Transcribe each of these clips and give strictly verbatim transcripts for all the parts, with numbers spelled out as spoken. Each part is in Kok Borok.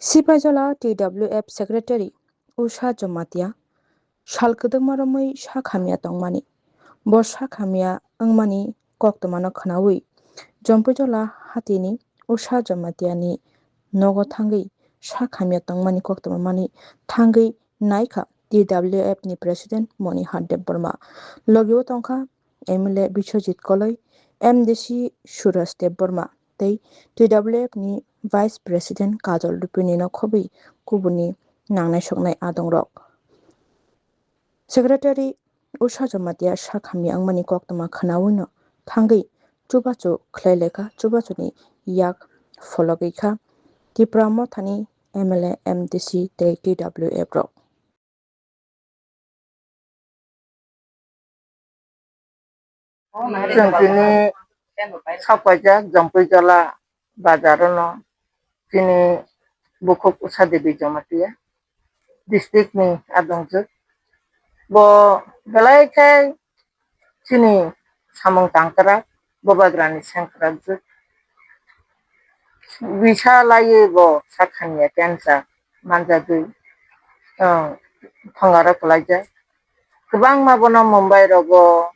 Sipaijala T W F Secretary Usha Jamatia sal kwdwkma romwi sak hamya tongmani. Bo sak hamya wngmani koktwmano khwnawi Jompuijala hatini Usha Jamatia ni nogo thangwi sak hamya tongmani koktwma mani thangwi naikha T W F ni President Monihar Debbarma. Logio tongkha M L A Biswajit Koloi, M D C Suraj Debbarma tei T W F ni Vice President Kajol Rupini no khobwi kubuni nangnai soknai adongrok. Secretary Usha Jamatia sak hamya wngmani koktwma khwnawino thangwi chubachu khlai lekha, chubachuni yak phologwi kha Tipra Mothani M L A, M D C tei T W F rok. Chwng tini sak paijak Jompuijala bazar no chini bukhuk Usha Devi Jamatia district ni adongjwk. Bo belai khe chini samung tangkrak, bubagrani sengkrakjwk. Bisa laiwi bo sak hamya cancer manjagwi, ah, thongaro kwlaijak. Kwbangma bono Mumbai rogo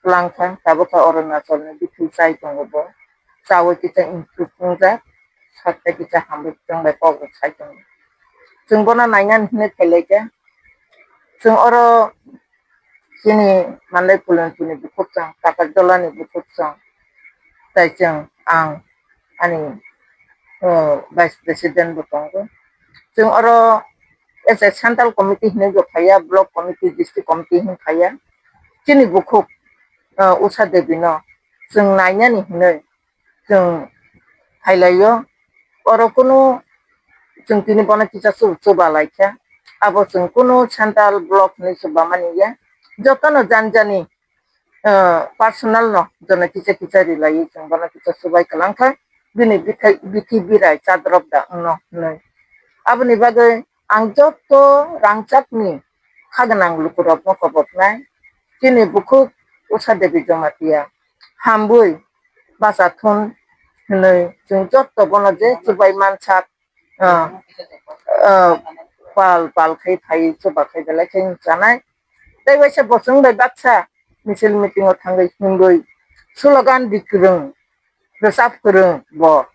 twlangkha, tabukha Arunachal ni bithi chai tongo bo. Chawi kisa improve wngjak, sakte kisa hambai tongbai kok rok sai tongo. Chwng bono nainani hinwi phailaikha. Chwng oro chini manlai Pulanpuni bukhuk chwng, Katakjolani bukhuk chwng, tei chwng ang ani, o, Vice President bo tongo. Chwng oro as a central committee hinwi bo phaiya, block committee, district committee hinwi phaiya. Chini bukhuk, o, Usha Devi no chwng nainani hinwi chwng phailaio. Oro kunu chwng tini bono kisa chu-, chuba laikha. Abo chwng kunu central block hinwi chuba mani ya. Jotono jani jani, eh, personal no jono kisa kisa rilaiwi chwng bono kisa chubai kwlangkha. Bini bithai, bithi birai chadrop da wngno hinwi. Aboni bagwi ang joto rangchakni kha gwnang lukurokno koboknai. Chini bukhuk Usha Devi Jamatia hambwi bacha thun hinwi chwng joto bono je chubai mansak, ah, ah, pal pal khai phai chuba khai belai khe wng chanai. Tei waisa bo chwng bai baksa misil meeting o thangwi himwi slogan di kwrwng, rwchap kwrwng bo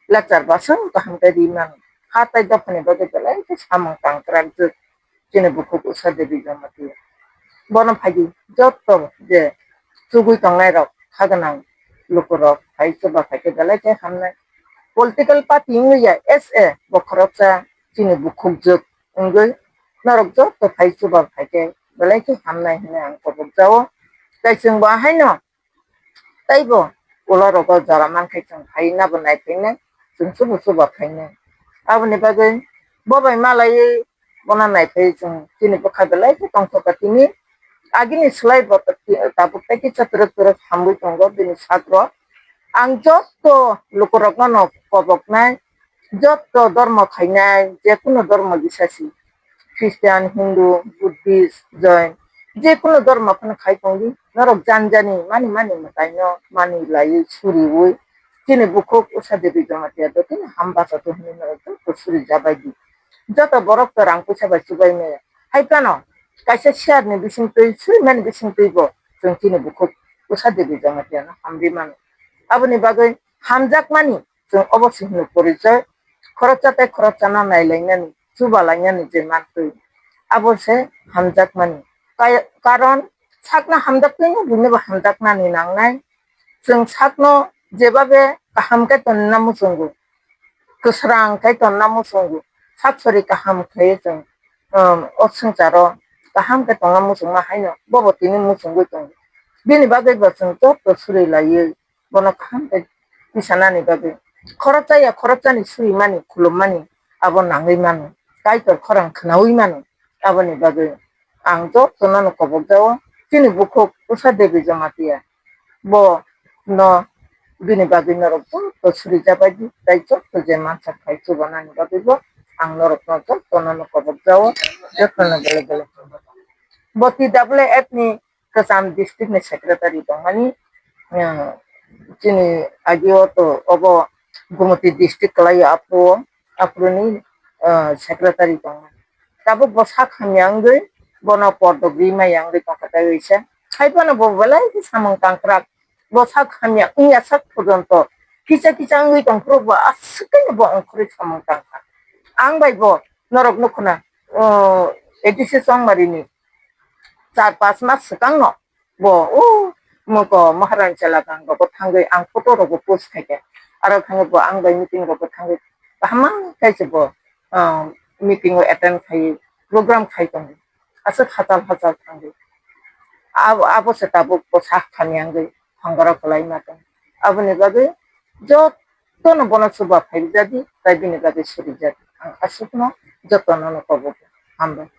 lecture baswk kaham khe ri mano. Ha tei dophani bagwi belai khe samung tangkrakjwk. Chini bukhuk Usha Devi Jamatia. Bono phaidi joto je chugui tongnai rok, kha gwnang lukurok phai chuba phaikhe belai khe hamnai. Political party wngya S A bo khoroksa chini bukhukjwk wngwi norok joto phai chuba phaikhe belai khe hamnai hinwi ang kobokjao. Tei chwngbo ahaino teibo ulo rogo jora mankhe chwng phai nabo naiphainai, chwng chubu chuba phainai. Aboni bagwi bo bai malaiwi bono naiphai chwng chini bwkha belai khe tongthokha tini. Agini slai bo tabuk tei kisa twrwk twrwk hamwi tongo bini sak rok. Ang joto lukurokno no koboknai, joto dormo khainai, jekunu dormo bisasi, Christian, Hindu, Buddhist, Jain, jekunu dormo phano khai tongdi, norok jani jani mani mani mwtaino mani laiwi suriwi, chini bukhuk Usha Devi Jamatia do tini ham bacha tong hinwi norok joto suri jabaidi. Joto borok to rang puisa bai chubai maya. Hai phano kaisa share ni bisingtwi, suri mani bisingtwi bo chwng chini bukhuk Usha Devi Jamatia no hamri mano. Aboni bagwi hamjakmani chwng obo se hino porichoi, khoroksa tei khoroksano nailainani, chubalainani je mantwi, abo se hamjakmani. Kai-, karon sakno hamjaktwino buinobo hamjaknani nangnai. Chwng sakno jebabe kaham khe tonna muchungo, kwsrang khe tonna muchungo, sak sori kaham khe chwng, um, o swngcharo kaham khe tongna muchungma haino bobo tini muchungwi tongo. Bini bagwi bo chwng joto suri laiwi bono kaham khe tisanani bagwi khoroksa ya khoroksani surimani, khulummani abo nangwi mano, Kaitor khorang khwnawi mano. Aboni bagwi ang jotono no kobokjao, chini bukhuk Usha Devi Jamatia bo no bini bagwi norok joto suri jabaidi, tei joto je mansa phai chubanani bagwi bo ang norokno jotono no kobokjao, jotono bele bele. Bo T W F ni Kwcham district ni secretary tongmani, eh, chini agio to obo Gumoti district kwlaio aphuru, aphuruni ah, secretary tongo. Tabuk bo sak hamya wngwi bono podok ri maya wngwi tongkha tei wisa. Hai phano bo belai khe samung tangkrak. Bo sak hamya wngya sak porjonto kisa kisa wngwi tongphuru bo aswk khe bo ongkhorwi samung tangkha. Ang bai bo norok nukhuna, oh, A D C Chongmarini char pas mas swkangno bo, o, moko Maharani Chalagang rogo thangwi ang photo rogo post khaikha. Aro thangwi bo ang bai meeting rogo thangwi kaham khe se bo, ah, meeting o attend khai, program khai tongo. Aswk hachal hachal thangwi. Abo, abo se tabuk bo sak hamya wngwi thangora kwlai ma tong. Aboni bagwi jotono bono chuba phai jadi, tai bini bagwi suri jadi. Ang aswkno jotono no kobo. Hambai.